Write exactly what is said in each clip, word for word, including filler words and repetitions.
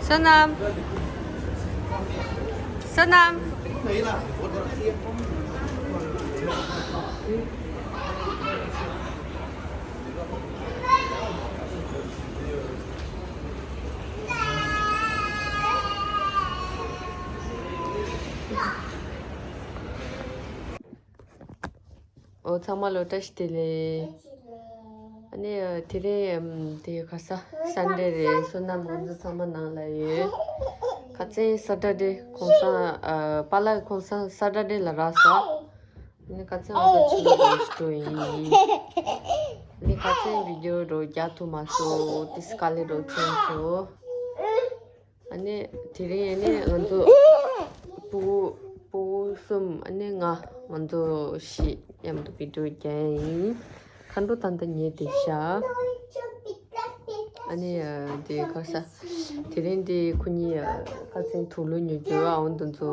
བསོད་ནམས། བསོད་ནམས། འོ་ཚང་མ་ལོ་བཀྲ་ཤིས་བདེ་ལེགས། ཨ་ནི་དེ་རིང་དེ་ག་ས་སན་ཌེ་རེད། བསོད་ནམས་ང་ཚོ་ཚང་མ་ནང་ལ་ཡོད། ཁ་སང་སེ་ཊར་ཌེ་གུང་སེང་པཱ་ལགས་གུང་སེང་སེ་ཊར་ཌེ་ལ་རག་སོང་། ཨ་ནི་ཁ་སང་ང་ཚོ་ཕྱི་ལོགས་ལ་འགྲོ་ཡིན། ཨ་ནི་ཁ་སང་བི་ཌི་ཡོ་རོ་རྒྱག་ཐུབ་མ་སོང་། ཏིས་དཀའ་ལས་རོ་ཁྱོན་སོང་། ཨ་ནི་དེ་རིང་ཨ་ནི་ང་ཚོ་སྤུ་གུ་སྤུ་གུ་གསུམ་ཨ་ནི་ང་ང་ཚོ་བཞི་མཉམ་དུ་བི་ཌི་ཡོ་རྒྱག་ཡིན། མཁའ་འགྲོ་ད་ལྟ་ཉལ་བསྡད་ཤག་ཨ་ནི་དེ་ག་ས་དེ་རིང་དེ་ཁོ་གཉིས་ཁ་སང་དུག་ལོག་ཉོ་རྒྱུ་ཨ་འོ་དེ་ཚོ་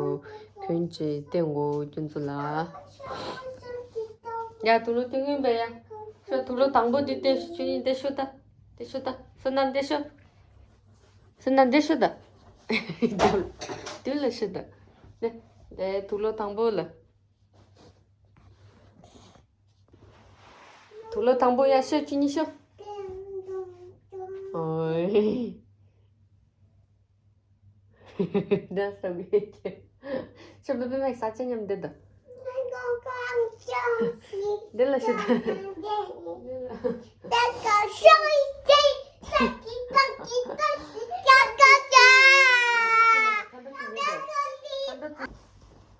གྱོན་བྱས་བསྟན་དགོས་ཁྱོད་ཚོ་ལ། ཡ་དུག་ལོག་སྟོན་གྱིན་པས་ཡ། ཤོ་དུག་ལོག་དང་པོ་དེ་བསྟན་ཤོ། ཁྱོད་གཉིས་བསྟན་ཤོ་ད། བསྟན་ཤོ་ད། བསོད་ནམས་བསྟན་ཤོ། སུ་ན་འདི་ཤོད་ད། དུག་ལོག་ཤོད་ད། ནི། དེ་དུག་ལོག་དང་པོ་ལ། དུག་ལོག་དང་པོ་ཡ་ཤོད། ཁྱོད་གཉིས་ཤོད། ཨོའི། འདི་ས་བི་ཁྱེད། ཤོད་པ་པི་མེག་ས་ཆ་མཉམ་འདི་ད། འདི་ལ་ཤོད་ད།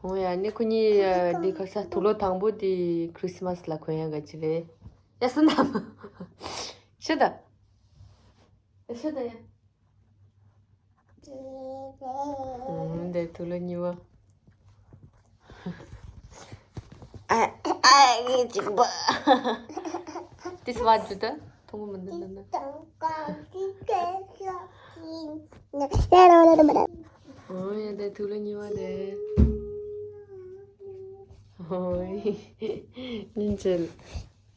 འོ་ཡ་ནི་ཁོ་གཉིས་འདི་ག་ས་དུག་ལོག་དང་པོ་འདི་ཁྲིས་མས་ལ་གོན་ཡ་ག་ཅི་རེད། ཡ་སུ་ན་མ། ཤོད་ད། ཤོད་ད་ཡ། འདི་དུག་ལོག་གཉིས་པ། ཨ་ཨ་ངའི་གཅིག་པ། ཏིས་བ་ཇུ་ད་ཐུང་མི་འདུག་ན། ཨོ་ཡ་འདི་དུག་ལོག་གཉིས་པ་རེད། ཨོ་ཡ། སྙིང་རྗེ།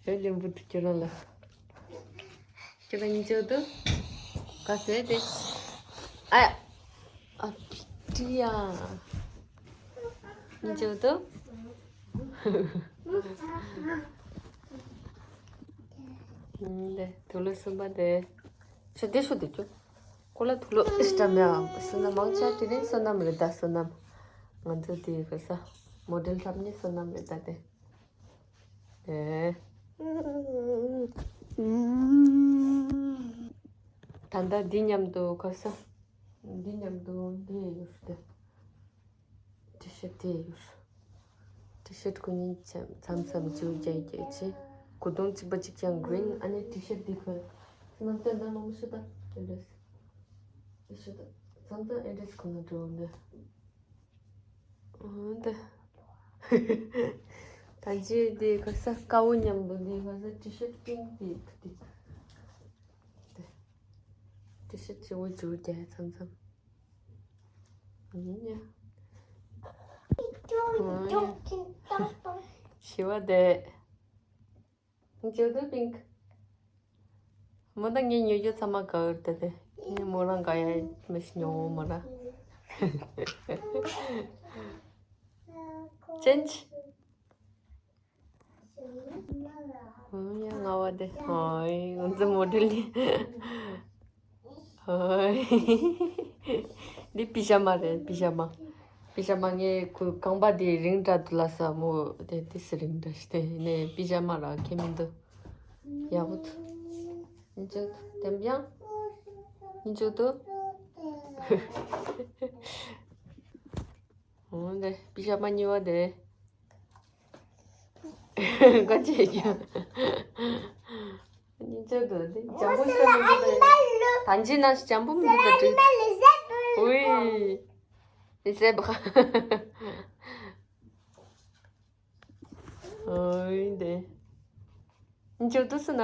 ཨེ་ལེན་པོ་དུ་ཁྱོད་རང་ལ། ཁྱོད་རང་སྙིང་རྗེ་འདུག་ག་ཟེར་དེ། ཨ་ཡ། ཨ་ཏི་ཡ། སྙིང་རྗེ་འདུག་ལེ་དུག་ལོག་གསུམ་པ་དེ། ཆུ་དེ་ཤོད་དེ་ཁྱོད། ཁོ་ལ་དུག་ལོག་ཨིས་ཏྲ་མེ་ཨ། བསོད་ནམས་མང་ཆེ་དེ་རིང་བསོད་ནམས་རེད་ད་བསོད་ནམས། ང་ཚོ་དེ་ག་ས་མོ་ཌེལ་ལྷབ་ནི་བསོད་ནམས་རེད་ད་དེ། ཨེ། ད་ལྟ་འདི་མཉམ་དུ་ག་ས། འདི་མཉམ་དུ་འདི་ཡོད་དེ། ཏི་ཤར་ཊི་དེ་ཡོད། ཏི་ཤར་ཊི་ཁོ་གཉིས་མཚམས་མཚམས་ཅིག་རྒྱག་རྒྱག་བྱས། གོས་ཐུང་གཅིག་པ་གཅིག་རྐྱང་གི་རིན་ཨ་ནི་ཏི་ཤར་ཊི་འདི་གོན། ནང་བསྟན་དང་མང་པོ་ཤོད་ད། ཨེ་འདྲས། ཨེ་ཤོད་ད། མཚམས་མཚམས་ཨེ་འདྲས་གོན་ན་འགྲོ་འདི། འོན་ཏེ། ད་རྗེས་འདི་ག་ས་དཀར་པོ་མཉམ་དུ་འདི་ག་ས་ཏི་ཤར་ཊི་པིང་ཀི་དེ་དེ། ཏི་ཤར་ཊི་བྱེད་པོ་འཇུག་རྒྱག་མཚམས་མཚམས། ཡིན་ཡ། ཞི་བ་དེ། འཇུག་ཏུ་པིང་ཀི། མོ་ད་ངས་ཉོ་རྒྱུ་ཚང་མ་དགའ་ཡོད་དེ་དེ། ངས་མོ་རང་དགའ་ཡ་མི་ཤི་ཉོ་འོ་མ་ར། ཅན་ཅི། ཡ་ང་བ་དེ། ཧོའི་ང་ཚོ་མོ་ཌེལ་ལི། ཧོའི། འདི་པི་ཇ་མ་རེད་པི་ཇ་མ། པི་ཇ་མ་ངའི་ཁུ་རྐང་པ་དེ་རིང་དྲགས་འདུག་ལ་ས་མོ་དེ་དེ་སི་རིང་དྲགས་ཤི་དེ་ནས་པི་ཇ་མ་ར་ཁྱེད་མི་འདུག་ཡག་པོ་འདུག་ཉིན་ཅིག་དེམ་ཡང་ཉིན་ཅིག་འདུག་འོ་འདི་པི་ཇ་མ་གཉིས་པ་དེ། ག་ཅི་ཡོད་རྒྱུ། གཉིས་ཆ་དུ་དེ་འཇམ་པོ་ཤོར་མི་འདུག་ད་ད་ཅི་ན་འཇམ་པོ་མི་འདུག་ད་དྲི། ཨུའི། དེ་ཟེར་བ། ཨོའི་འདི། འཇུ་དུ་སུ་ན།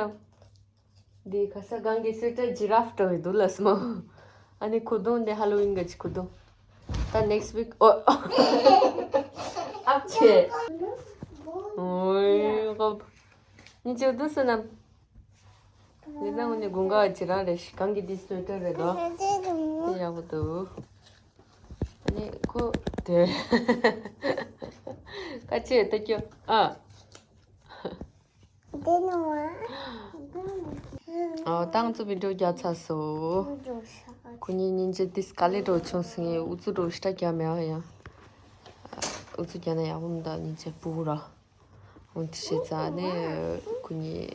འདི་ཁ་ས་གང་གི་སུ་ཏྲ་ཇི་ར་ཧྥ་འགྲོ་བའི་འདུག་ལ་སྨོ། ཨ་ནི་ཁུ་རྡུང་འདི་ཧ་ལོ་ཝིན་ག་ཅི་ཁུ་རྡུང་། ད་ནེག་སི་ཝིག་ཨོ། ཨབ་ཆེ། ཨོའི་ཧོབ། འཇུ་དུ་སུ་ན། འདི་ན་འུ་ནི་དགུན་ཁ་ཇི་རང་རེད་ཤི་གང་གི་འདི་སུ་ཏྲ་རེད་དོ། ཡག་པོ་འདུག་ཨ་ནི་ཁོ་དེ་ཁ་ཆེ་ལྟ་རྒྱུ། ཨ། འདི་ནི་ཨ། ཏང་ཙུ་བི་འགྲོ་རྒྱག་ཚར་སོང་། ཁོ་གཉིས་སྙིང་རྗེ་ཏིས་དཀའ་ལས་འགྲོ་བྱུང་ཟིན་ངས་ཨུ་ཚུགས་འགྲོ་ཤི་ཏྲ་རྒྱག་མེད་ཨ་ཡང་། ཨུ་ཚུགས་རྒྱག་ན་ཡག་པོ་མི་འདུག་སྙིང་རྗེ་སྤུ་གུ་ར། འོ་དེ་བྱས་ཙང་ནས་ཁོ་གཉིས་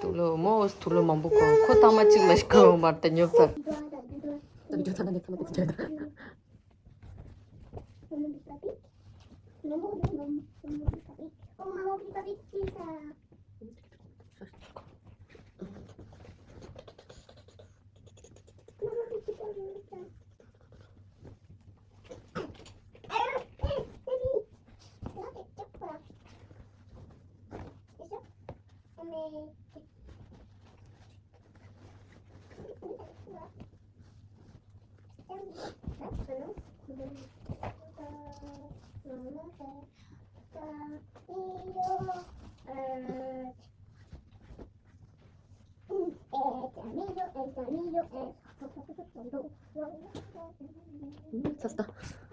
དུག་ལོག་མོ་དུག་ལོག་མང་པོ་གོན། ཁོ་ཐེངས་མ་གཅིག་མ་ཞིག་གོན་མར་ད་ཉོབ་ཚར། ད་བི་ཌིའོ་ཚར་ན་ནས་ཚང་མ་དེ་ཚོ་བྱས་ད། ཚ་ས།